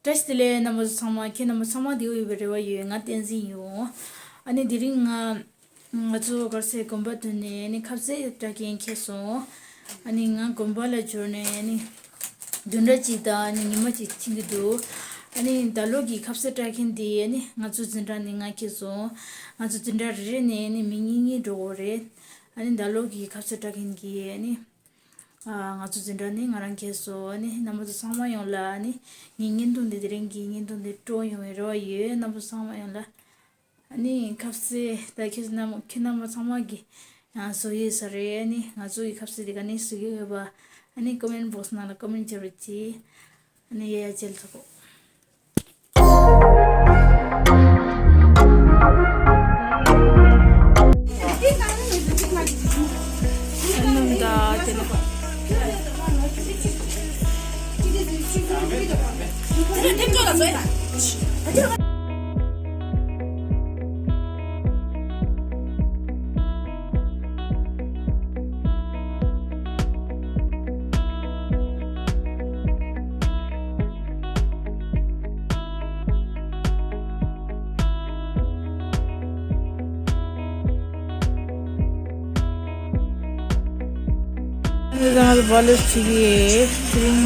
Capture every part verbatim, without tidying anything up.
བཀྲ་ཤིས་བདེ་ལེགས། རྣམ་པ་ཚོ་ཚང་མ། ཁྱེད་རྣམ་པ་ཚང་མ་བདེ་པོ་ཡོད་པའི་རེ་བ་ཡོད། ང་བསྟན་འཛིན་ཡིན། ཨ་ནི་དེ་རིང་ང་ང་ཚོ་ག་རེ་ཟེར། དགོན་པ་དེ་ནས་ཨ་ནི་ཁ་ཟས་སྤྲད་མཁན་ཁེལ་སོང་། ཨ་ནི་ང་དགོན་པ་ལ་འབྱོར་ནས་ཨ་ནི་བདུན་ཕྲག་གཅིག་དང་ཨ་ནི་ཉི་མ་གཅིག་ཕྱིན་གྱི་འདུག། ཨ་ནི་ད་ལོ་གི་ཁ་ཟས་སྤྲད་མཁན་དེ་ཨ་ནི་ང་ཚོ་འཛིན་གྲྭ་ནས་ང་ཁེལ་སོང་། ང་ཚོ་འཛིན་གྲྭ་རེ་རེ་ནས་ཨ་ནི་མི་གཉིས་གཉིས་འགྲོ་དགོས་རེད། ཨ་ནི་ད་ལོ་གི་ཁ་ཟས་སྤྲད་མཁན་གྱི་ཨ་ནི། ཨ། ང་ཚོ་འཛིན་གྲྭ་ནས་ང་རང་ཁེལ་སོང་། ཨ་ནི་རྣམ་པ་ཚོ་ཚང་མ་ཡོངས་ལ་ཨ་ནི་ངའི་བརྙན་ཐུང་འདི་དེ་རིང་གི་བརྙན་ཐུང་འདི་སྤྲོ་ཡོང་བའི་རེ་བ་ཡོད། རྣམ་པ་ཚོ་ཚང་མ་ཡོངས་ལ། ཨ་ནི་ཁ་ཟས་ད་ཁྱེད་རྣམ་ཁྱེད་རྣམ་པ་ཚང་མ་གིས་ཡང་བཟོ་ཡོད་ས་རེད། ཨ་ནི་ང་ཚོ་གི་ཁ་ཟས་འདི་ག་ནས་བཟོ་གི་ཡོད་པ། ཨ་ནི་ཀོ་མེན་བོག་སི་ནང་ལ་ཀོ་མེན་བྱེད་རོགས་གྱིས། ཨ་ནི་ཡ་ཡ་མཇལ་ཚོགས། འདི་ང་ཚོ་བ་ལེ་ཞིག་ཡིན། དེ་རིང་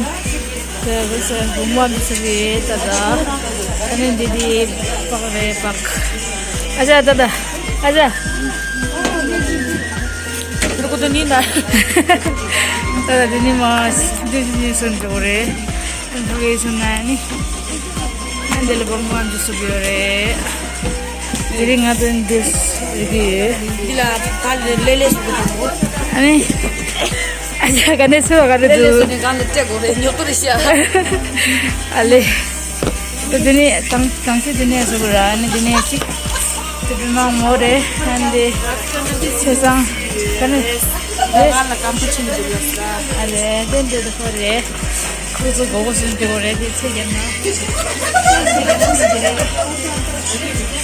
དེ་རེས་སྒོ་མ་འདི་ཟེར་རེད་ད་ད། ད་ནི་འདི་འདི་པག་རེད་པག། ཨ་ཅག་ད་ད། ཨ་ཅག། འདི་ཀོ་ཏོ་ནི་ན། ད་ད་འདི་ནི་མ་འདི་འདི་ནི་སོན་འགྲོ་རེད། འགྲོ་གི་སོན་ན་ནི། ཨ་འདི་ལ་སྒོ་མ་འདི་སུ་ཡོད་རེད། དེ་རིང་ང་ཚོ་འདིར་རིག་གི་ཡོད། འདི་ལ་ད་ལེ་ལེ་ཞིག་འདུག་དང་པོ། ཨ་ནི། ཨ་ཡ་ག་ནས་སུ་ག་རེ་ལེ་ལེ་འདུག། སུ་ནི་གང་ལ་སྤྲད་དགོས་རེད། ཉོ་ཏོ་རེ་ཤ། ཨ་ལེ། དེ་ནས་དང་དང་ཤེས་དེ་ནས་བཟོ་དགོས་ར། ཨ་ནི་དེ་ནས་ཅིག་དེ་དུ་ནང་མོ་རེད། ཨ་ནི་དེ་ཆེ་སང་ག་ནས་རེད། ང་ལ་ཀམ་པུ་ཆེན་པོ་རེད། ཨ་ལེ་དེ་འདྲ་དུ་ཁོ་རེད། ཁོ་ཚོ་མགོ་སྐོར་སུན་འགྲོ་གི་རེད། དེ་ཚེ་རྒྱབ་ན།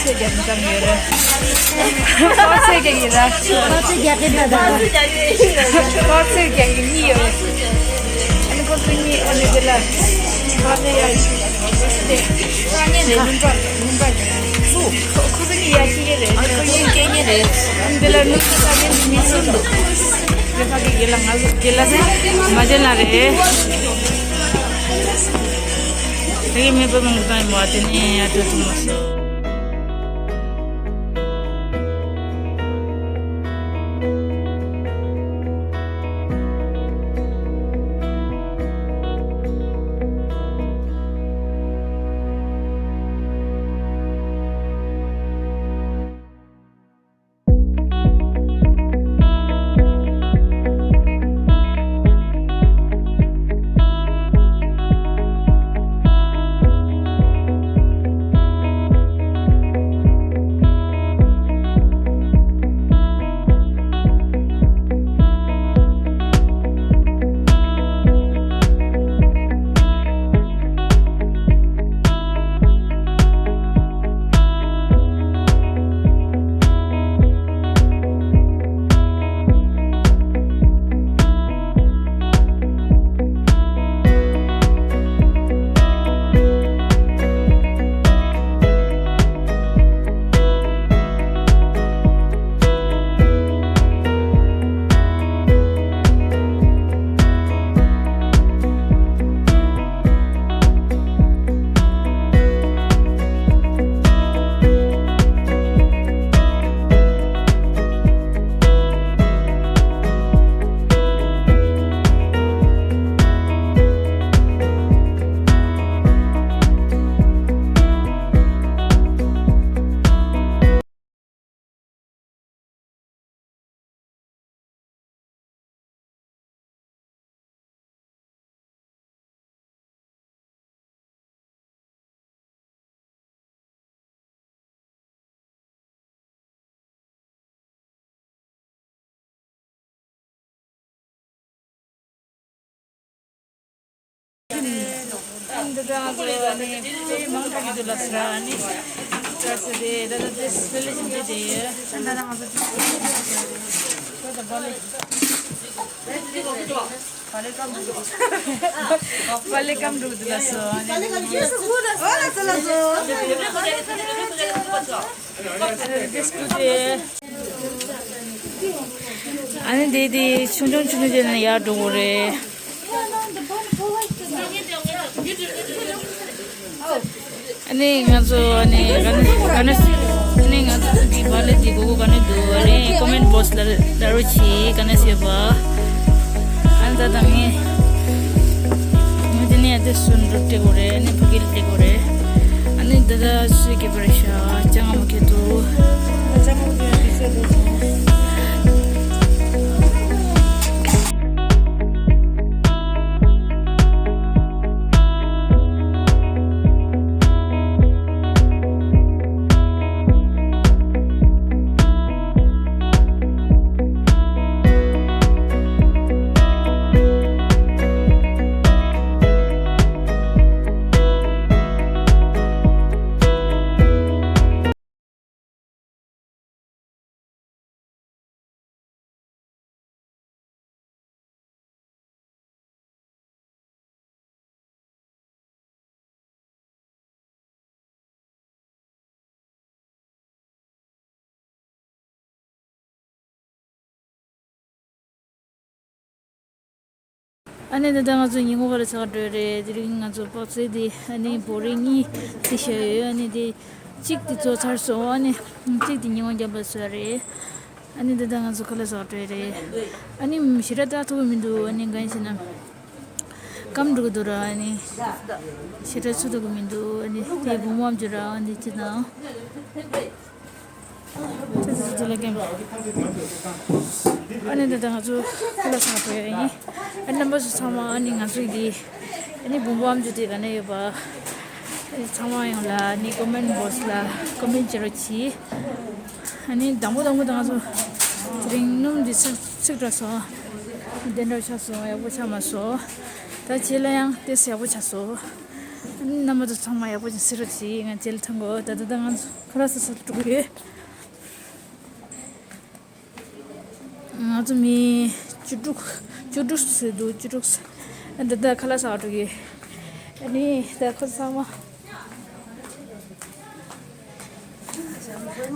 ཚེ་རྒྱབ་ན་ཙམ་ཡོད་རེད། ཁོ་ཚེ་རྒྱག་གི་ར། ཁོ་ཚེ་རྒྱག་གི་ད་ད། ཁོ་ཚེ་རྒྱག་གི་གཉིས་ཡོད་རེད། ཨ་ནི་ཁོ་ཚོ་གཉིས་ཨ་ནི་དེ་ལ། ཁོ་ཚེ་ཡ། དེ། ས་ངན་རེད། ལུང་པ་ལུང་པ་རེད། སུ། ཁོ་ཁོ་ཚོ་གཉིས་ཡ་ཤི་གི་རེད། ཨ་ཁོ་གཉིས་སྐད་ངན་རེད། ཨ་ནི་དེ་ལ་ནུ་ས་ངན་མི་སུ་འདུག། རེ་ཕ་གི་དགེ་ལ་ང་ཚོ་དགེ་ལ་ཟེར་མ་བྱེད་ན་རེད། དེ་གི་མེད་པ་མང་པོ་བཏང་ཡིན་པ་དེ་ནས་ཡར་འགྲོ་ཐུབ་མ་སོང་། Welcome to the show. ཨ་ནི་དེ་དེ་ཆུང་ཆུང་ཆུང་ཆུང་བྱས་ནས་ཡར་འགྲོ་དགོས་རེད། ཨ་ནི་ང་ཚོ་ཨ་ནི་ག་ནས་ག་ནས་ཨ་ནི་ང་ཚོ་འདི་བག་ལེབ་འདི་དགོས་མཁོ་ག་ནས་འདུག་ཨ་ནི་ཀོ་མེན་བོག་སི་ལ་ལ་རོགས་བྱེད་ག་ནས་ཡོད་པ། ཨ་ནི་ད་ལྟ་ངས་ངས་འདི་ནས་ཨ་དེ་སུན་འགྲོ་སྤྲད་དགོས་རེད། ཨ་ནི་ཕ་གི་ལ་སྤྲད་དགོས་རེད། ཨ་ནི་ད་ལྟ་སུས་སྐྱེས་པ་རེད་ཤག་ཅང་ང་མ་ཁེ་འདུག་ཨ་ནི་ད་ལྟ་ང་ཚོ་ཉིན་གུང་ཁ་ལག་ཟ་ག་འགྲོ་ཡི་རེད། དེ་རིང་ང་ཚོ་དཔག་ཚད་དེ་ཨ་ནི་བོ་རི་གཉིས་རྩིས་བཞག་ཡོད། ཨ་ནི་དེ་གཅིག་དེ་རྫོགས་ཚར་སོང་། ཨ་ནི་གཅིག་དེ་ཉིན་གུང་རྒྱབ་ལ་བཟོས་རེད། ཨ་ནི་ད་ལྟ་ང་ཚོ་ཁ་ལག་ཟ་ག་འགྲོ་ཡི་རེད། ཨ་ནི་ཞེ་དྲག་ལྟ་ཐུབ་ཀྱི་མི་འདུག་ཨ་ནི་གང་ཡིན་ཟེར་ན་སྐམ་འགྲོ་གི་འདུག་ར། ཨ་ནི་ཞེ་དྲག་ཚུད་ཐུབ་ཀྱི་མི་འདུག་ཨ་ནི་དེ་བུ་མོ་ཨམ་ཅོག་ར། ཨ་ནི་ཅི་དང་། ཙི་ཙི་ལ་ཀེམ། ཨ་ནི་ད་ལྟ་ང་ཚོ་ཁ་ལག་ཟ་ག་འགྲོ་ཡ་ཡིན། ཨ་ནི་རྣམ་པ་ཚོ་ཚང་མ་ཨ་ནི་ང་ཚོ་འདི་ཨ་ནི་བུ་མོ་ཨམ་ཅོག་དེ་ག་ནས་ཡོད་པ། ཨ་ནི་ཚང་མ་ཡོང་ལ་ཨ་ནི་ཀོ་མེན་བོག་སི་ལ་ཀོ་མེན་བྱེད་རོགས་གྱིས། ཨ་ནི་དང་པོ་དང་པོ་ད་ང་ཚོ་དེ་རིང་སྣུམ་འདི་ཚིག་ཚིག་དྲགས་སོང་། བདེ་འགྲོ་ཆགས་སོང་། ཡག་པོ་ཆགས་མ་སོང་། ད་རྗེས་ལ་ཡང་ཏོག་ཙམ་ཡག་པོ་ཆགས་སོང་། རྣམ་པ་ཚོ་ཚང་མ་ཡག་པོ་ཅིག་གཟིགས་རོགས་གྱིས། ང་རྗེས་ལ་ཐོན་དགོས། ད་ལྟ་ད་ང་ཚོ་ཁ་ལག་ཟ་ས་འགྲོ་གི་ཡོད། ང་ཚོ་མི་བཅུ་དྲུག་བཅུ་དྲུག་ཙམ་འདུག་བཅུ་དྲུག་ཙམ། ད་ལྟ་ཁ་ལག་ཟ་འགྲོ་གི་ཡོད། ཨ་ནི་ད་ཁོ་ཚང་མ།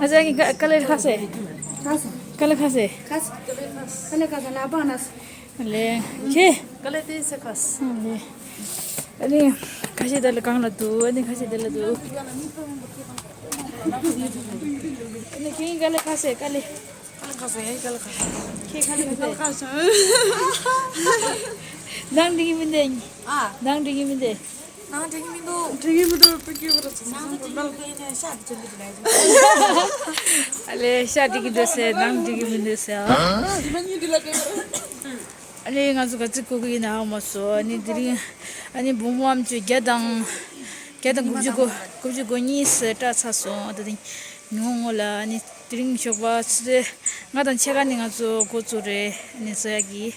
ཨ་ཅག་གི་ཀ་ཀ་ལེར་ཁ་སེ། ཁ་སེ། ཀ་ལེར་ཁ་སེ། ཁ་སེ། ཀ་ལེར་ཁ་སེ་ན་པ་ན་སེ། ལེ། ཁྱེད། ཀ་ལེར་ཏེ་སེ་ཁ་སེ། ལེ། ཨ་ནི་ཁ་ཤས་དེ་ལ་གང་ལ་འདུག་ཨ་ནི་ཁ་ཤས་དེ་ལ་འདུག་ཨ་ནི་ཁྱེད་ཀ་ལེར་ཁ་སེ་ཀ་ལེར། ཀ་ལེར་ཁ་སེ་ཀ་ལེར་ཁ་སེ། ཁྱེད་ཀ་ལེར་ཁ་སེ། ནང་འགྲིག་གི་མི་འདུག་ཨ། ནང་འགྲིག་གི་མི་འདུག་ནང་འགྲིག་གི་མི་འདུག་འགྲིག་གི་མི་འདུག་ཕ་གི་བར་ཚོ་ནང་དུ་འགྲིག་གི་འདུག་ཤ་འགྲིག་གི་འདུག་ཨ་ལེ་ཤ་འགྲིག་གི་འདུག་ཟེར། ནང་འགྲིག་གི་མི་འདུག་ཟེར། ཨ། ཨ་ལེ་ང་ཚོ་ག་ཚོད་སྒུག་གི་ཡིན་ན་ཧ་གོ་མ་སོང་། ཨ་ནི་དེ་རིང་ཨ་ནི་བུ་མོ་ཨམ་ཅོག་བརྒྱ་དང་བརྒྱ་དང་དགུ་བཅུ་གོ་དགུ་བཅུ་གོ་གཉིས་སུ་སྐྲག་ཚར་སོང་། ད་དེ་ཉིན་གུང་ལ་ཨ་ནི། དེ་རིང་ཞོགས་པ་ཆུ་ཚོད་ལྔ་དང་ཕྱེད་ཀ་ནས་ང་ཚོ་འགོ་བཙུགས་རེད། ཨ་ནི་བཟོ་ཡག་གི།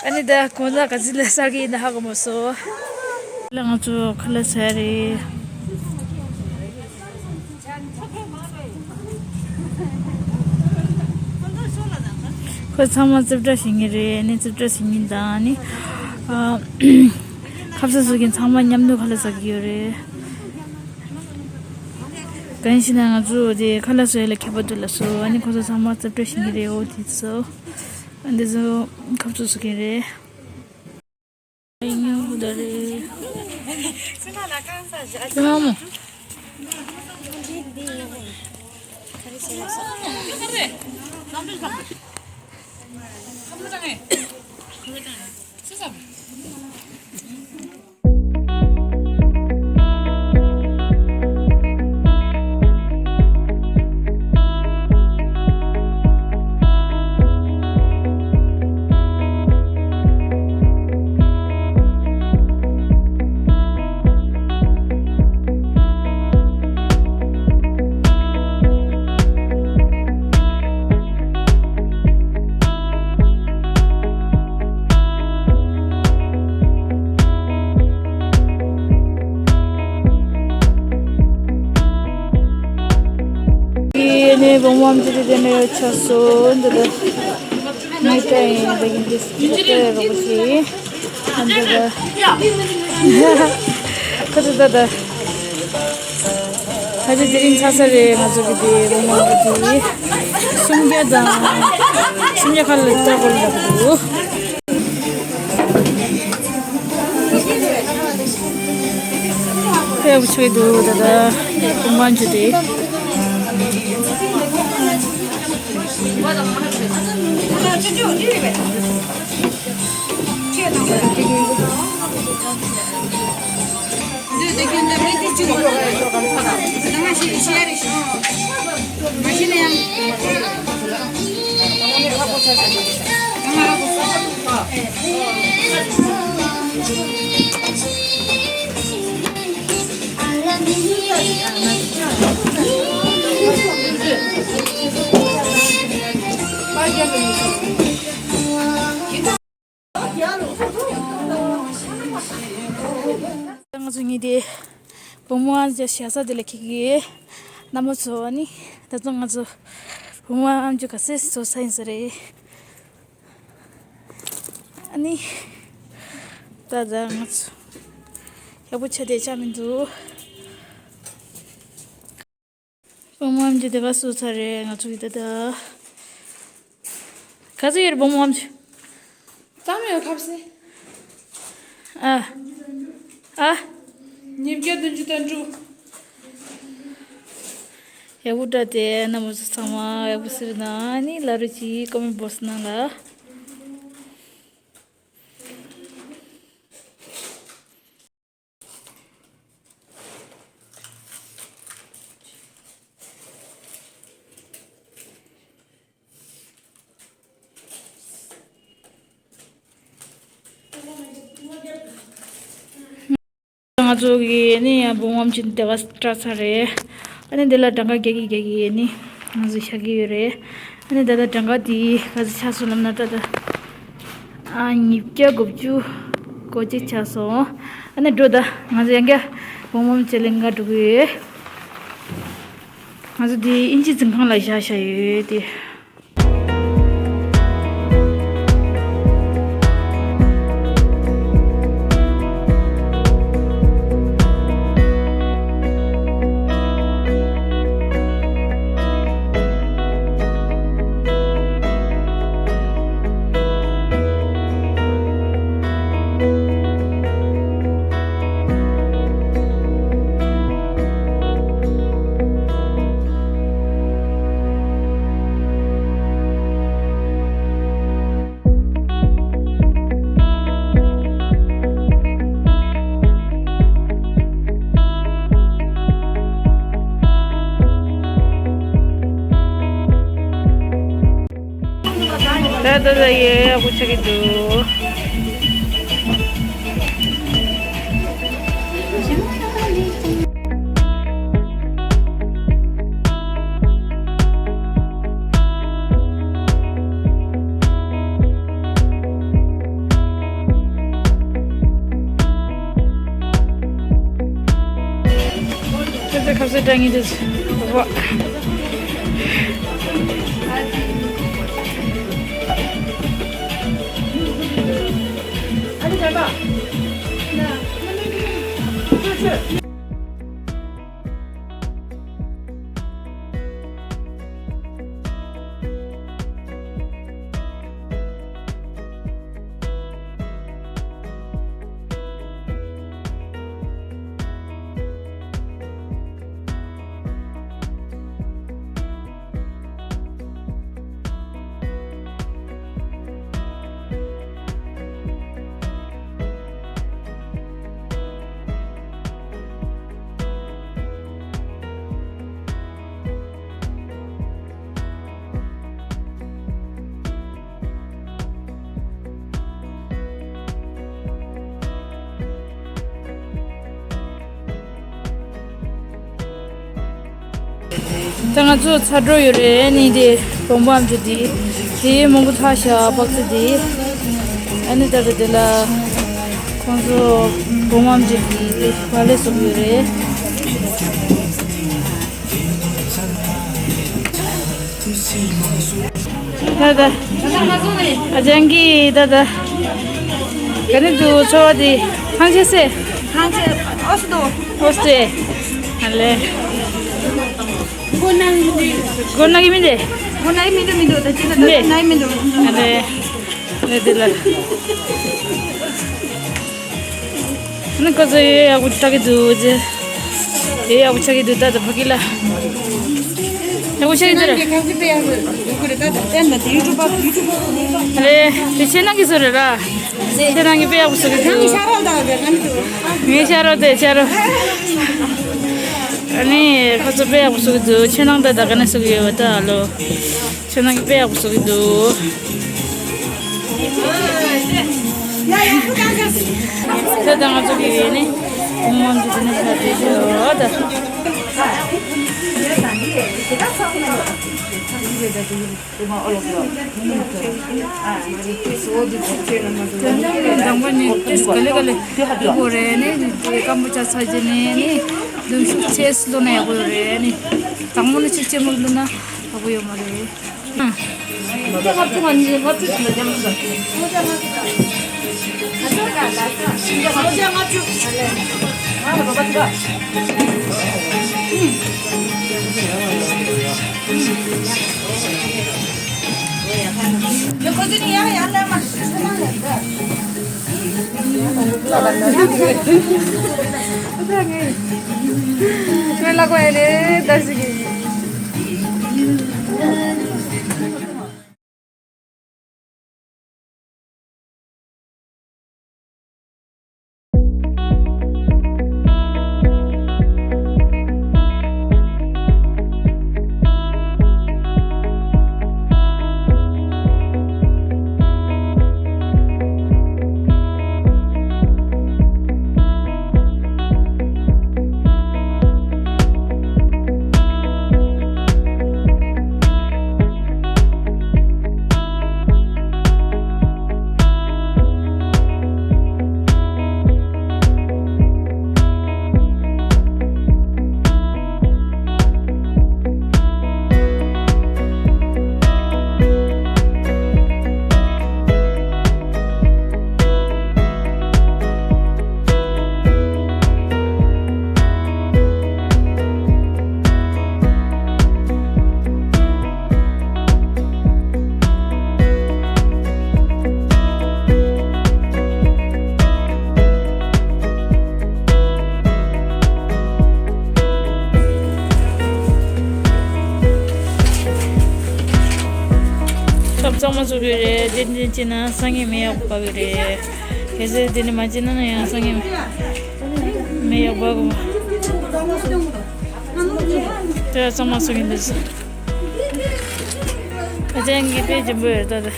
ཨ་ནི་ད་གོང་ས་ག་ཚོད་ལ་ཟ་གི་ཡིན་ན་ཧ་གོ་མ་སོང་། ལ་ང་ཚོ་ཁ་ལག་ཟ་ཡ་རེད། ཁོ་ཚང་མ་རྩིབ་ཁྲ་བྱེད་མཁན་རེད། ཨ་ནི་རྩིབ་ཁྲ་བྱེད་མཁན་དང་ཨ་ནི་ཨ་ཁ་ཟས་བཟོ་མཁན་ཚང་མ་མཉམ་དུ་ཁ་ལག་ཟ་གི་ཡོད་རེད། གང་ཡིན་ཟེར་ན་ང་ཚོ་དེ་ཁ་ལག་བཟོ་ཡ་ལ་མཁས་པ་འདུག་ལབ་སོང་། ཨ་ནི་ཁོ་ཚོ་ཚང་མ་རྩིབ་ཁྲ་བྱེད་མཁན་རེད། འོ་དེ་ཚོ་ཨ་འདི་ཚོ་ཁ་ཟས་བཟོ་མཁན་རེད། ཨ་ཡིན་ཡང་ཧུ་ད་རེད། ཨ་མ། ཨ་ནི་བུ་མོ་ཨམ་ཅོག་དེ་དེ་ནས་ཡོད་ཆགས་སོང་། འདི་ལ་མི་ཏྲ་ཡིན་པ་ཡིན་འདི་སི་ཏྲ་རོགས་ཞིག་ཨ་འདི་ལ་ཁ་ཚ་ད་ད། ད་ཆ་དེ་རིང་ཚར་ས་རེད། ང་ཚོ་གི་དེ་བུ་མོ་གི་དེ་སུམ་བརྒྱ་དང་སུམ་བརྒྱ་ཁ་ལ་ལྟ་དགོས་ལབ་འདུག་ཕེབས་ཆོག་འདུག་ད་ལྟ་བུ་མོ་ཆུ་དེ། ང་ཚོ་གཉིས་དེ་བུ་མོ་ཨམ་ཅོག་བཞག་ས་དེ་ལ་འཁྱེར་གྱི་ཡོད། རྣམ་པ་ཚོ་ཨ་ནི་ད་ཚོ་ང་ཚོ་བུ་མོ་ཨམ་ཅོག་ག་ཚོད་བཟོ་ས་ཡིན་ས་རེད། ཨ་ནི་ད་ད་ང་ཚོ་ཡག་པོ་ཆགས་བསྡད་ཆགས་མི་འདུག་བུ་མོ་ཨམ་ཅོག་དེ་ག་བཟོ་ཚར་རེད། ང་ཚོ་གི་ད་ལྟ་ག་ཚོད་ཡོད་རེད། བུ་མོ་ཨམ་ཅོག་ཙམ་ཡོད་ཁ་ཟས། ཨ། ཨ། ཉིས་བརྒྱ་བདུན་ཅུ་དོན་དྲུག་ཡག་པོ་འདྲ་དེ་རྣམ་པ་ཚོ་ཚང་མ་ཡག་པོ་གཟིགས་རོགས་གནང་། ཨ་ནི་ལབ་རོགས་གྱིས། ཀོ་མེན་བོག་སི་ནང་ལ། ང་ཚོ་གི་ནི་ཡང་བུ་མོ་ཨམ་ཅོག་དེ་ག་སྤྲད་ཚར་རེད། ཨ་ནི་འདི་ལ་གྲངས་ཀ་རྒྱག་གི་རྒྱག་གི་ནི་ང་ཚོ་བཞག་གི་ཡོད་རེད། ཨ་ནི་ད་ལྟ་གྲངས་ཀ་དེ་ག་ཚོད་ཆགས་སོང་ལབ་ན། ད་ལྟ་ཨ་ཉིས་བརྒྱ་དགུ་བཅུ་གོ་གཅིག་ཆགས་སོང་། ཨ་ནི་འགྲོ། ད་ང་ཚོ་ཡང་བསྐྱར་བུ་མོ་ཨམ་ཅོག་ལེན་ག་འགྲོ་གི་ཡོད། ང་ཚོ་དེ་དབྱིན་ཇི་འཛིན་ཁང་ལ་བཞག་བཞག་ཡོད་དེ། ད་ད་ད་ཡེ་ཡག་པོ་ཆགས་ཀྱི་འདུག་ཁ་ཟས་ཁ་ཟས་འདྲ་ངེས་འདུག་བ། ད་ང་ཚོ་ཚར་འགྲོ་ཡོད་རེད། ཨ་ནི་དེ་བུ་མོ་ཨམ་ཅོག་དེ་དེ་མང་པོ་ཚར་ཤག་པགས་ཚོད་དེ། ཨ་ནི་ད་ལྟ་དེ་ལ་ཁོང་ཚོ་བུ་མོ་ཨམ་ཅོག་དེ་དེ་བག་ལེབ་བཟོ་གི་ཡོད་རེད། ད་ད། ཨ་ཅང་གི་ད་ད། ག་ནས་འདུག་ཚོར་བ་དེ། ཐང་ཆད་སེ། ཐང་ཆད་ཨོ་སི་འདུག་ཨོ་སི་ཨ་ལེ། མགོ་ན་གི་མི་འདུག་མགོ་ན་གི་མི་འདུག་མི་འདུག་མི་འདུག་ད་ཅི་ད་འདི། ན་གི་མི་འདུག་ཨ་ནི། ཨ་ནི་འདི་ལ། ཨ་ནི་ཁོ་ཚོ་ཡག་པོ་ཆགས་ཀྱི་འདུག་ཅེས། དེ་ཡག་པོ་ཆགས་ཀྱི་འདུག་ད་ད་ཕ་གི་ལ། ཡག་པོ་ཆགས་ཀྱི་འདུག་ར། ཁ་ཅིག་དཔེ་ཡག་པོ་ཡོད་ཀྱི་རེད་ད་ད་བསྟན་ད་དེ་ཡུ་ཊུབ་པ་ཡུ་ཊུབ་པ་རེད། དེ་ཁྱེད་རང་གིས་བཟོས་རེད་ར། ཁྱེད་རང་གིས་དཔེ་ཡག་པོ་བཟོ་གི་འདུག་ངའི་ཤ་རོགས་དང་དེ་ག་ནི་འདུག་ངའི་ཤ་རོགས་དེ་ཤ་རོགས། ཨ་ནི་ཁོ་ཚོ་དཔེ་ཡག་པོ་བཟོ་གི་འདུག་ཁྱེད་རང་ད་ད་ག་ནས་བཟོ་གི་ཡོད་པ་ད་ཨ་ལོ། ཁྱེད་རང་གིས་དཔེ་ཡག་པོ་བཟོ་གི་འདུག་ད་ད་ང་ཚོ་གི་ནི་བུ་མོ་འདི་ནས་ཤ་དེ་ཤོད་ད། དང་པོ་ནི་ཏེས་ག་ལེ་ག་ལེ་ཡག་པོ་རེད་ནི་དེ་ཀམ་པུ་ཅ་ཚ་རྗེས་ནས་ནི་གདོང་ཤུགས་ཆེ་སློ་ན་ཡག་པོ་ཡོད་རེད་ནི། དང་པོ་ནི་ཆུ་ཆེན་མོ་བླུགས་ན་ཡག་པོ་ཡོད་མ་རེད། ཐབ་གཙང་མ་བཟོ་གི་རེད། དེ་འདྲ་བྱས་ན་སང་ཉིན་མེ་ཡག་པོ་འབར་གི་རེད། གལ་སྲིད་དེ་ནི་མ་བྱས་ན་ཡང་སང་ཉིན་མེ་ཡག་པོ་འབར་གི་མ། དེ་གཙང་མ་བཟོ་གི་འདུག་ཨ་ཅག་གི་དཔེ་འཇམ་པོ་ཡོད་ད་དེ།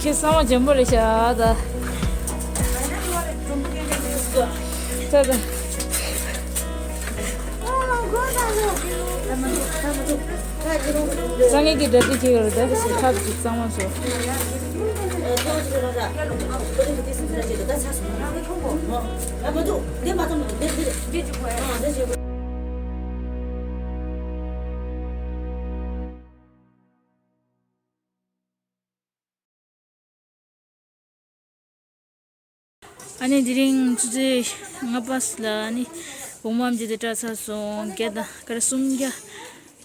ཁྱེད་གཙང་མ་འཇམ་པོ་རེད་ཤག་ད། ད་ད། སང་ཉིན་གྱི་སྒྲ་སྡུད་ཅིག་ཡོད་རེད་ད། ཐབ་ཅིག་གཙང་མ་བཟོ། ཨ་ནི་དེ་རིང་ཆུ་ཚོད་ལྔ་པ་ལ་ཨ་ནི་བུ་མོ་ཨམ་ཆི་དེ་གྲྭ་ཚར་སོང་། བརྒྱ་དང་ག་རེ་སུམ་བརྒྱ་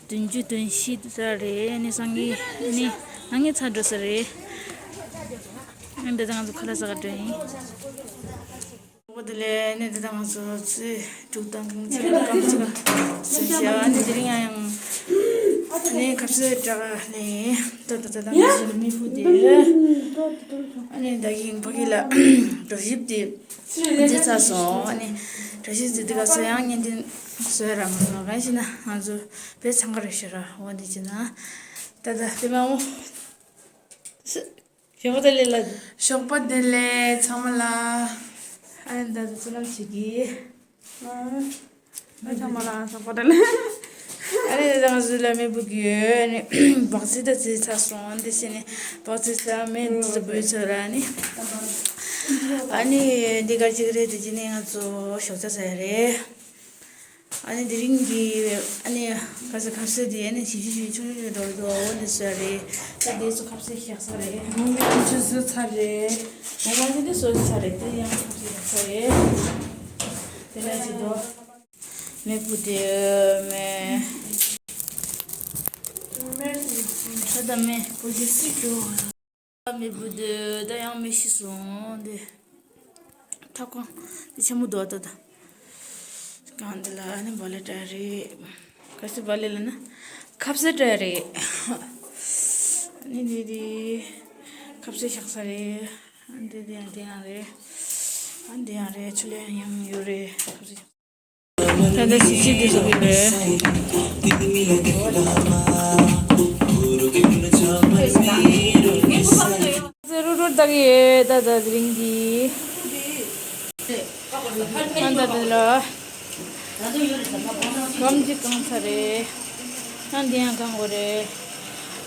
བདུན་ཅུ་དོན་བཞི་ཙམ་རེད། ཨ་ནི་སང་ཉིན་ཨ་ནི་གནངས་ཉིན་ཚར་འགྲོ་ས་རེད། ཨ་ནི་ད་ལྟ་ང་ཚོ་ཁ་ལག་ཟ་ག་འགྲོ་ཡིན། འོ་དེ་ལས་ཨ་ནི་ད་ལྟ་ང་ཚོ་ཚོས་དྲུག་དང་གང་ཅི་ག་གང་ཅི་ག་ཟེར་བྱས། ཨ་ནི་དེ་རིང་ཡང་ཡང་ཨ་ནི་ཁ་ཤས་དྲག་ནས་ད་ད་ད་ད་ང་ཚོ་མི་བུ་དེ་ཨ་ནི་ད་གིན་ཕ་གི་ལ་གྲོ་ཞིབ་དེ་མཛད་ཚར་སོང་། ཨ་ནི་གྲོ་ཞིབ་མཛད་དུས་སྐབས་སུ་ཡང་བརྙན་འཕྲིན་བཟོས་ར་མ་སོང་། གང་ཞིག་ན་ང་ཚོ་དཔེ་འཚང་ཁ་རེད་ཤག་ར། འོ་འདི་བྱས་ན་ད་ད་དེ་མ་འོ། ཞོགས་པ་བདེ་ལེགས་ལ། ཞོགས་པ་བདེ་ལེགས་ཚང་མ་ལ། ཨ་ནི་ད་ད་བསོད་ནམས་བྱེད་ཀྱི། ཨ་ཚང་མ་ལ་ཞོགས་པ་བདེ་ལེགས། ཨ་ནི་ད་ང་ཚོ་ལ་མེ་འབུད་ཀྱི་ཡོད། ཨ་ནི་སྦག་རྩི་ད་རྩི་ཚར་སོང་། འདི་བྱས་ནས་སྦག་རྩི་ཟ་མེད་འདི་འབུད་ཚར་ར་ནི། ཨ་ནི་འདི་ག་ཅིག་རེད། དེ་ཅི་ནས་ང་ཚོ་ཞོགས་ཇ་ཟ་ཡ་རེད། ཨ་ནི་དེ་རིང་གི་ཨ་ནི་ག་ས་ཁ་ཟས་དེ་ཨ་ནི་ཞིབ་ཞིབ་ཞིབ་ཆུང་ཆུང་ཆུང་འགྲོ་གི་འདུག་འོ་འདི་ཟ་རེད། ད་དེ་ཚོ་ཁ་ཟས་བཞག་ས་རེད། ངོ་མ་དེ་ཚོ་ཟོས་ཚར་རེད། ངོ་མ་དེ་འདི་ཟོས་ཚར་རེད། དེ་ཡང་ཁ་ཟས་བཞག་ས་རེད། དེ་ལ་ཅི་འདུག་མེ་བུ་དེ་མེ། ད་ད་མེ་བུ་དེ་སི་ཀྱོ། མེ་བུ་དེ་ད་ཡང་མེ་ཤི་སོང་དེ། ཐབ་ཁང་དེ་ཆེན་མོ་འདུག་ད་ད། གང་དེ་ལ་ནི་བ་ལེ་ཏྲ་རེད། ག་སི་བ་ལེ་ལ་ན་ཁབ་སེ་ཏྲ་རེད། ནི་དེ་དེ་ཁབ་སེ་བཞག་ས་རེད། འདི་དེ་ཡང་དེ་ཡང་རེད། ཨ་འདི་ཡང་རེད། ཆུ་ལེན་ཡང་ཡོད་རེད། ཁབ་སེ་བཞག་ད་ལྟ་ཞིབ་ཞིབ་དེ་བཟོ་གི་རེད། ཟེར་རུ་རུ་བཏགས་ཡོད་ད་ད་རིང་གི། ཨ་ད་དེ་ལ་སྒམ་གཅིག་གང་ཚར་རེད། ཨ་འདི་ཡང་གང་དགོས་རེད།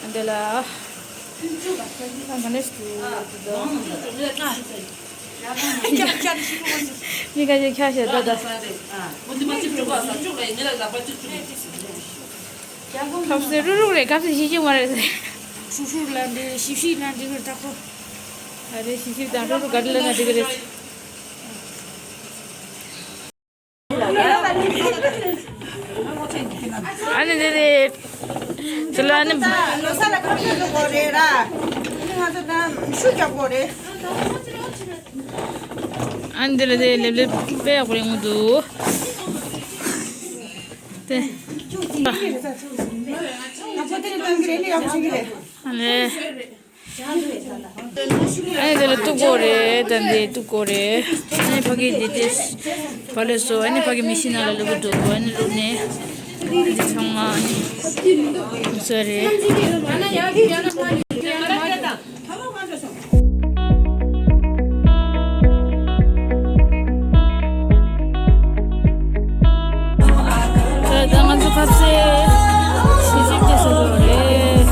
ཨ་འདི་ལ་ཨ་ག་ནས་སུ་དེ་དང་། མི་ཁ་ཤས་ཁ་ཤས་ད་ད། ཁབ་སེ་རུ་རུ་རེད། ཁབ་སེ་ཤི་ཤི་མ་རེད། ཧྲུ་ཧྲུ་ལ་འདི་ཤི་ཤི་ལ་འདི་གི་ད་ཁོ། ཨ་རེ་ཤི་ཤི་དང་རུ་རུ་ག་རེ་ལ་ན་འགྲིག་གི་རེད། ཨ་ནི་དེ་རེད། དེ་ལ་ཨ་ནི། ལོ་ས་ལ་ཁ་ཤས་ལོ་གོ་རེད་ར། ཨ་ནི་ང་ཚོ་ད་ཤུ་རྒྱག་གོ་རེད། ཨ་ནི་དེ་ལ་དེ་ལེབ་ལེབ་དཔེ་ཡག་པོ་རེད་མོ་འདུག་དེ། ང་ཚོ་དེ་ནི་གང་གི་རེད་ལེ་ཡག་པོ་ཞིག་རེད། ཨ་ནི། ཨ་ནི་དེ་ལ་གཏུག་གོ་རེད། ད་འདི་གཏུག་གོ་རེད། ཨ་ནི་ཕ་གི་འདི་དེ་བ་ལེ་སོ། ཨ་ནི་ཕ་གི་མི་ཤི་ན་ལ་ལུ་གུ་འདུག་ཨ་ནི་ལུག་ནས་འདི་ཚང་མ་ཨ་ནི་བཟོས་རེད། ད་ང་ཚོ་ཁ་ཟས་ཞིབ་ཞིབ་དེ་ཟ་གི་རེད།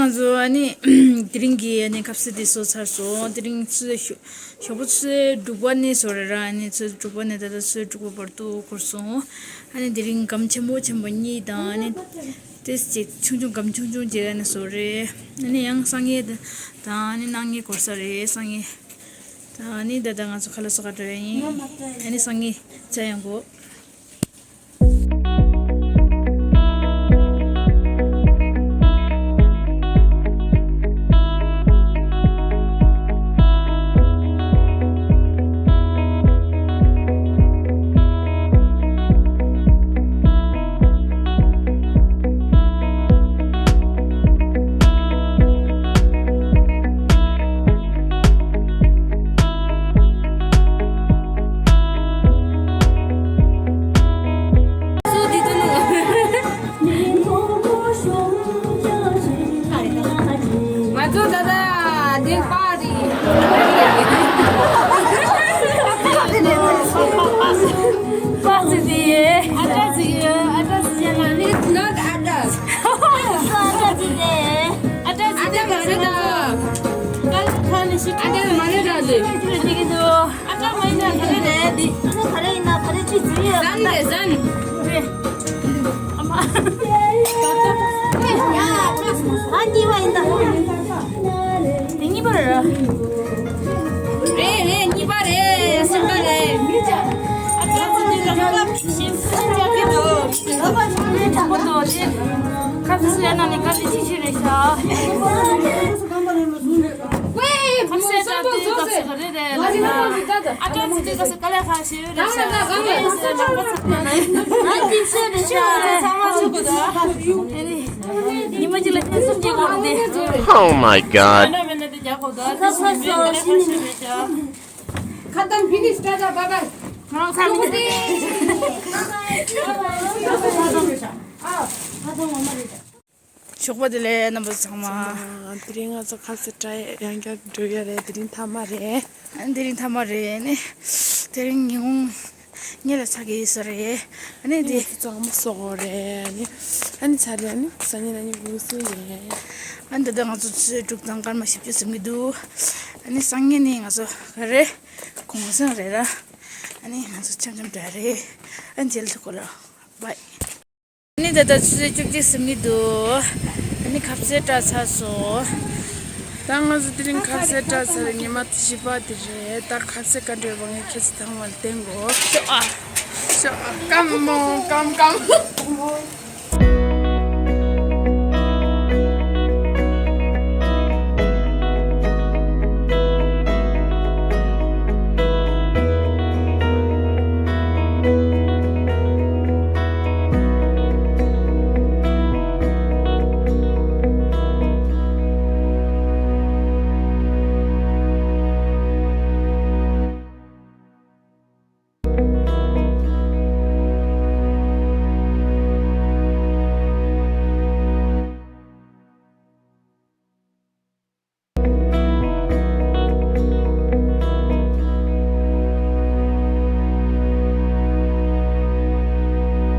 ང་ཚོ་ཨ་ནི་དེ་རིང་གི་ཨ་ནི་ཁ་ཟས་དེ་ཚོ་ཚར་སོང་། དེ་རིང་ཚོ་ཞོགས་པ་ཚོ་དྲུག་པ་ནས་བཟོ་རེད་ར། ཨ་ནི་ཚོ་དྲུག་པ་ནས་ད་ལྟ་ཚོ་དྲུག་པ་བར་དུ་འགོར་སོང་། ཨ་ནི་དེ་རིང་སྒམ་ཆེན་པོ་ཆེན་པོ་གཉིས་དང་ཨ་ནི་ཏེས་ཅིག་ཆུང་ཆུང་སྒམ་ཆུང་ཆུང་ཅིག་ཨ་ནི་བཟོ་རེད། ཨ་ནི་ཡང་སང་ཉིན་དང་ཨ་ནི་གནངས་ཉིན་འགོར་ས་རེད། སང་ཉིན་དང་ཨ་ནི་ད་ལྟ་ང་ཚོ་ཁ་ལག་ཟ་ག་འགྲོ་ཡ་ཡིན། ཨ་ནི་སང་ཉིན་ཆ་ཡང་གོ། ང་ཚོ་ད་ལྟ་འདིར་པར་རེད། པར་ཅིག་འདི་ཡེ། ཨ་ཏྲ་ཅིག་ཡོད། ཨ་ཏྲ་ཅིག་ཡོད་ན་ནི་not address. ཨ་ཏྲ་ཅིག་རེད། ཨ་ཏྲ་ཅིག་ཨ་ཏྲ་མ་རེད་ད། ཨ་ཏྲ་མ་རེད་ད་ལེ། ཅིག་འདུག་ཨ་ཏྲ་མ་ཡིན་ན་ག་རེ་རེད་འདི། ཨ་ཏྲ་ག་རེ་ཡིན་ན་ག་རེ་ཅིག་ཟིན་ཡོད། ཟན་རེད་ཟན། རེད། ཨ་མ། ཨ་གཉིས་པ་ཡིན་ད། དེ་གཉིས་པ་རེད། རེད་རེད། གཉིས་པ་རེད། གསུམ་པ་རེད། ཨ་ཁ་སི་དེ་ལ་ཁ་ཤས་སུ་ཅག་གི་འདུག་ཁ་སི་སུ་ཡ་ན་ནི་ཁ་སི་ཆི་ཆི་རེད་ཤག་ཁ་སི་ད་དེ་ཁ་སི་ག་རེ་རེད་ལ། ཨ་ཁ་སི་དེ་ཁ་སི་དཀའ་ལས་ཁག་ཤེས་རེད་ཤག་ཨ་ཏི་སུ་རེད་ཤག་ཚང་མ་ཚུགས་གི་འདུག་ཉི་མ་གཅིག་ལ་ཐེངས་གསུམ་སྐྱེ་དགོས་རེད་དེ། Oh my god. ཁ་ཏམ་ཕི་ནིཤ་ད་ད་བ་བ། ང་རང་ཚ་མི་འདུག་ཞོགས་པ་བདེ་ལེགས་རྣམ་པ་ཚང་མ། དེ་རིང་ང་ཚོ་ཁ་སི་ཏྲ་ཡང་བསྐྱར་འགྲོ་ཡ་རེད། དེ་རིང་མཐའ་མ་རེད། དེ་རིང་མཐའ་མ་རེད་ནི། དེ་རིང་ཉི་ཧོང་ཉེ་ལ་ཚ་གི་ཡོད་ས་རེད། ཨ་ནི་དེ་ང་ཚོ་གཙང་མ་བཟོ་དགོས་རེད། ཨ་ནི་ཨ་ནི་ཚ་རེད། ཨ་ནི་སང་ཉིན་ཨ་ནི་དགུན་གསོ་ཡིན། ཨ་ནི་ད་ལྟ་ང་ཚོ་ཚོས་དྲུག་དང་སྐར་མ་བཞི་བཅུ་ཟིན་གི་འདུག་ཨ་ནི་སང་ཉིན་ནི་ང་ཚོ་ག་རེ་གུང་སེང་རེད་ར། ཨ་ནི་ང་ཚོ་འཆམ་འཆམ་འདྲ་རེད། ཨ་ནི་རྗེས་ལ་ཐུག་གོ་ར། བའི། ཨ་ནི་ད་ལྟ་ཆུ་ཚོད་བཅུ་གཅིག་ཟིན་གི་འདུག་ཨ་ནི་ཁ་ཟས་སྤྲད་ཚར་སོང་། ད་ང་ཚོ་དེ་རིང་ཁ་ཟས་སྤྲད་ཚར་རེད། ཉི་མ་བཞི་པ་དེ་རེད། ད་ཁ་ཟས་ག་འདྲ་ཡོད་པ་ངས་ཁྱེད་ཚོ་ཚང་མ་ལ་བསྟན་དགོས། ཤོག་ཨ། ཤོག་ཨ། ཀམ་མོང་ཀམ་ཀམ།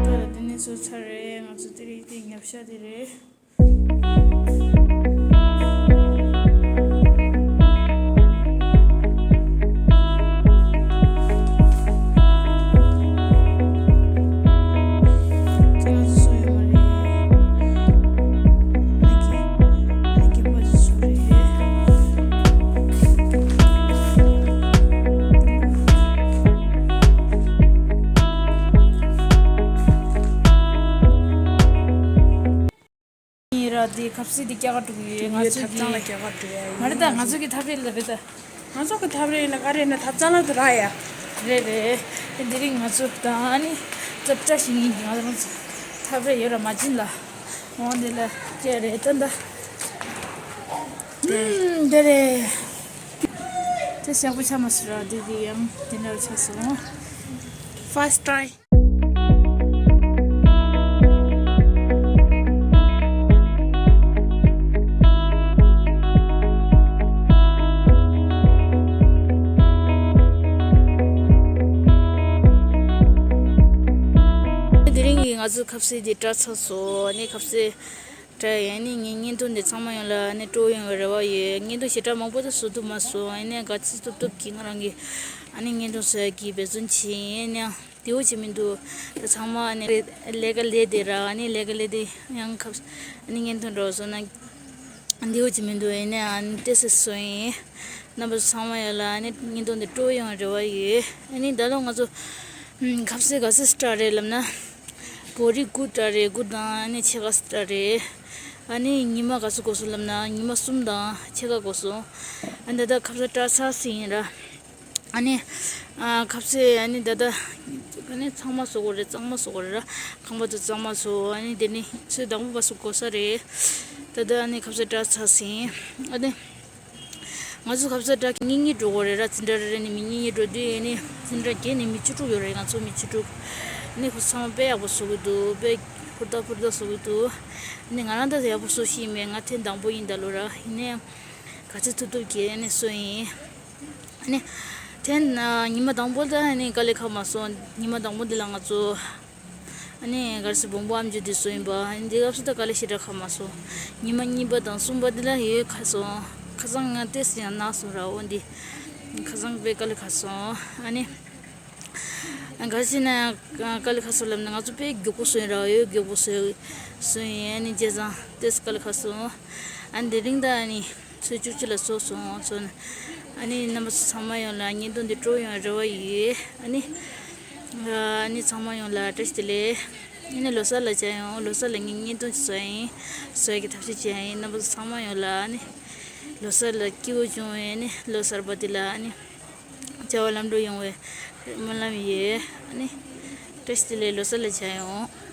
ད་དེ་ནས་ཚོ་ཚར་རེད། ང་ཚོ་དེ་རིང་དེ་ཉབ་ཤ་དེ་རེད། ཡིན་ར། དེ་ཁ་ཟས་དེ་སྐྱ་ཀ་དཀྲུག་ཡོད། ང་ཚོ་ཐབ་ཚང་ལ་གི་སྐྱ་ཀ་དཀྲུག་ཡ་ཡིན། མ་རེད་ད། ང་ཚོ་གི་ཐབ་རེད་ལ་རེད་ད། ང་ཚོ་གི་ཐབ་རེད་ཡིན་ན་ག་རེ་ཡིན་ན་ཐབ་ཚང་ལ་དུ་ར་ཡ། རེད་རེད། དེ་དེ་རིང་ང་ཚོ་ད་ཨ་ནི་ཙབ་ཏྲ་ཞིག་ཡིན་གི། ང་རང་ཚོ་ཐབ་རེད་ཡོད་ར་མ་བྱིན་ལ། འོང་དེ་ལ་སྐྱ་རེད་ད་ད། ཨུམ། དེ་རེད། དེ་ཞག་པོ་ཆ་མ་སུ་ར། དེ་དེ་ཡང་དེ་འདྲ་ཆ་སོང་། First try. དེ་རིང་གི་ང་ཚོ་ཁ་ཟས་འདི་སྤྲད་ཚར་སོང་། ཨ་ནི་ཁ་ཟས་ དྲ་ཡིན་ནི་ངའི་བརྙན་ཐུང་འདི་ཚང་མ་ཡོང་ལ་ནི་སྤྲོ་ཡོང་བའི་རེ་བ་ཡོད། བརྙན་ཐུང་ཞེ་དྲག་མང་པོ་དུ་བཟོ་ཐུབ་མ་སོང་། ཡིན་ནའི་ག་ཚོད་ཐུབ་ཐུབ་ཀྱིས་ང་རང་གི་ཨ་ནི་བརྙན་ཐུང་བཟོ་ཡ་གི་འབད་བརྩོན་བྱེད་ཡིན་ནའང་བདེ་བོ་ཅིག་མི་འདུག་ད་ཚང་མ་ཨ་ནི་ལས་ཀ་ལས་དེ་ར་ཨ་ནི་ལས་ཀ་ལས་དེ་ཡང་ཁབ་ཨ་ནི་བརྙན་ཐུང་འགྲོ་བཟོ་ན་བདེ་བོ་ཅིག་མི་འདུག་ཡིན་ནའང་ཨ་ནི་ཏེ་སེ་བཟོ་ཡིན། རྣམ་པ་ཚང་མ་ཡོད་ལ་ཨ་ནི་བརྙན་ཐུང་འདི་སྤྲོ་ཡོང་རེ་བ་ཡོད། ཨ་ནི་ད་ལོ་ང་ཚོ་ཁབ་སེ་ག་སེ་སི་ཊར་རེད་ལབ་ན། བོ་རི་དགུ་ཊར་རེད། དགུ་དང་ཨ་ནི་ཕྱེད་ཀ་སི་ཊར་རེད། ཨ་ནི་ཉི་མ་ག་ཚོད་འགོར་སོང་ལབ་ན་ཉི་མ་གསུམ་དང་ཕྱེད་ཀ་འགོར་སོང་། ཨ་ནི་ད་ལྟ་ཁབ་ས་སི་ཊར་ཚར་ཟིན་ཡིན་ར། ཨ་ནི་ཨ་ཁབ་སེ་ཨ་ནི་ད་ལྟ་ཨ་ནི་ཚང་མ་བཟོ་དགོས་རེད། གཙང་མ་བཟོ་དགོས་རེད་ར། ཁང་པ་དུ་གཙང་མ་བཟོ། ཨ་ནི་དེ་ནི་ཚོས་དང་པོ་བ་སུ་གོ་ས་རེད། ད་ལྟ་ཨ་ནི་ཁབ་སེ་སི་ཊར་ཚར་ཟིན། ཨ་ནི་ང་ཚོ་ཁབ་སེ་སི་ཊར་གཉིས་གཉིས་འགྲོ་དགོས་རེད་ར། འཛིན་གྲྭ་རེ་རེ་ནི་མི་གཉིས་གཉིས་འགྲོ་དུས་ཨ་ནི་འཛིན་གྲྭ་བརྒྱད་ནི་མི་བཅུ་དྲུག་ཡོད་རེད། ང་ཚོ་མི་བཅུ་དྲུག་ཨ་ནི་ཁོ་ཚང་མ་དཔེ་ཡག་པོ་བཟོ་གི་འདུག་དཔེ་ཧུར་ཐག་ཧུར་ཐག་བཟོ་གི་འདུག་ཨ་ནི་ང་རང་ད་ཡག་པོ་བཟོ་ཤེས་མེད། ང་ཐེངས་དང་པོ་ཡིན་ད་ལོ་ར། ཡིན་ནའི་ག་ཚོད་ཐུབ་ཐུབ་ཀྱིས་ཨ་ནི་བཟོ་ཡིན། ཨ་ནི་དེ་ནས་ཉི་མ་དང་པོ་ལ་ཨ་ནི་དཀའ་ལས་ཁག་མ་སོང་། ཉི་མ་དང་པོ་འདི་ལ་ང་ཚོ་ཨ་ནི་ག་རེ་ཟེར་བོང་བུ་ཨམ་ཅོག་འདི་བཟོ་ཡིན་པ། ཨ་ནི་འདི་སྐབས་སུ་ད་དཀའ་ལས་ཞེ་དྲག་ཁག་མ་སོང་། ཉི་མ་གཉིས་པ་དང་གསུམ་པ་འདི་ལ་ཡོད་ཁག་སོང་། ཁ་སང་ང་ཏོག་ཙམ་ཡང་ན་སོང་ར། འོ་འདི་ཁ་སང་དཔེ་དཀའ་ལས་ཁག་སོང་། ཨ་ནི་ག་རེ་ཟེར་ན་དཀའ་ལས་ཁག་སོང་ལབ་ན་ང་ཚོ་དཔེ་མགྱོགས་པོ་བཟོ་ཡིན་ར། ཡོད་མགྱོགས་པོ་བཟོ་བཟོ་ཡིན། ཨ་ནི་བྱས་ཙང་ཏོག་ཙམ་དཀའ་ལས་ཁག་སོང་། ཨ་ནི་དེ་རིང་ད་ཨ་ནི་ཚོུད་བཅུ་གཅིག་ལ་སོ་སོང་སོང་། ཨ་ནི་རྣམ་པ་ཚོ་ཚང་མ་ཡོང་ལ་བརྙན་ཐུང་འདི་སྤྲོ་ཡོང་རེ་བ་ཡོད། ཨ་ནི་ཨ་ནི་ཚང་མ་ཡོང་ལ་བཀྲ་ཤིས་བདེ་ལེགས། ཨ་ནི་ལོ་གསར་ལ་མཇལ་ཡོང་། ལོ་གསར་ལ་ངས་བརྙན་ཐུང་ཞིག་བཟོ་ཡིན། བཟོ་ཡ་གི་ཐབས་ཤེས་བྱེད་ཡ་ཡིན། རྣམ་པ་ཚོ་ཚང་མ་ཡོང་ལ་ཨ་ནི་ལོ་གསར་ལ་སྐྱིད་པོ་བྱུང་བའི་ཨ་ནི་ལོ་གསར་པ་འདི་ལ་ཨ་ནི་བྱ་བ་ལམ་འགྲོ་ཡོང་བའི་སྨོན་ལམ་ཡོད། ཨ་ནི་བཀྲ་ཤིས་བདེ་ལེགས། ལོ་གསར་ལ་མཇལ་ཡོང་།